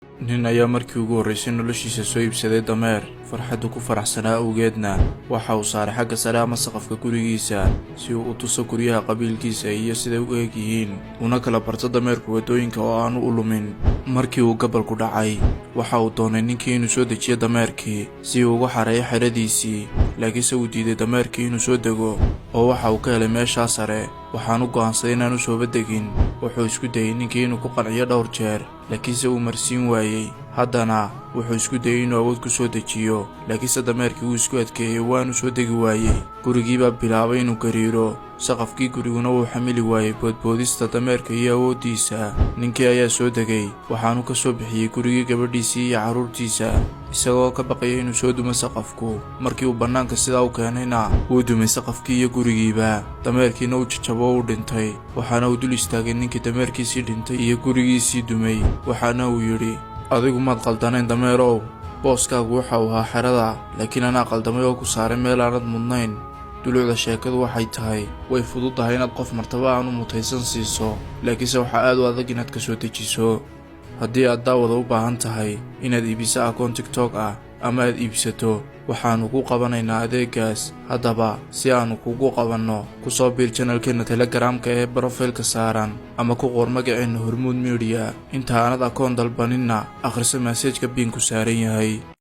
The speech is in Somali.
Nin ayaa markii ugu horreysay noloshiisa soo iibsaday dameer. Farxaddu ku faraxsanaa awgeedna waxa uu saaray xagga sare ama saqafka gurigiisa, si uu u tuso guryaha qabiilkiisa iyo siday u eeg yihiin, una kala barto dameerku waddooyinka oo aanu u lumin. Markii uu gabalku dhacay, waxa uu doonay ninkii inuu soo dejiyo dameerkii si uu ugu xareeyo xeradiisii, laakiinse uu diiday dameerkii inuu soo dego oo waxa uu ka helay meeshaa sare, waxaanu go'aansaday inaanu sooba degin. Wuxuu isku dayey ninkii inuu ku qanciyo dhowr jeer, laakiinse uu marsiin waayey. Haddana wuxuu isku dayey inuu awood ku soo dejiyo, laakiinse dameerkii wuu isku adkeeyey, waanu soo degi waayey. Gurigiibaa bilaabay inuu gariiro, saqafkii guriguna wuu xamili waayey boodboodista dameerka iyo awooddiisa. Ninkii ayaa soo degay, waxaanu ka soo bixiyey gurigii gabadhiisii iyo carruurtiisa, isagoo ka baqaya inuu soo dumo saqafku. Markii uu bannaanka sidaa u keenayna, wuu dumay saqafkii iyo gurigiiba, dameerkiina uu jajabo, u dhintay. Waxaana uu dul istaagay ninkii dameerkiisii dhintay iyo gurigiisii dumay, waxaana uu yidhi: "Adigu maad qaldanayn, dameerow, booskaagu waxa uu ahaa xerada, laakiin anaa qaldamay oo ku saaray meel aanad mudnayn." Dulucda sheekadu waxay tahay: way fududahay inaad qof martaba aanu mutaysan siiso, laakiinse waxaa aad u adag inaad ka soo dejiso. Haddii aad, daawada, u baahan tahay inaad iibiso akoon TikTok ah ama aad iibsato, waxaannu ku qabanaynaa adeegaas. Haddaba si aannu kugu qabanno, ku soo biir channelkeenna Telegramka ee profile-ka saaran, ama ku qor magaceenna Hormuud Media. Inta aanad akoon dalbaninna, akhriso message-ka pin-ku saaran yahay.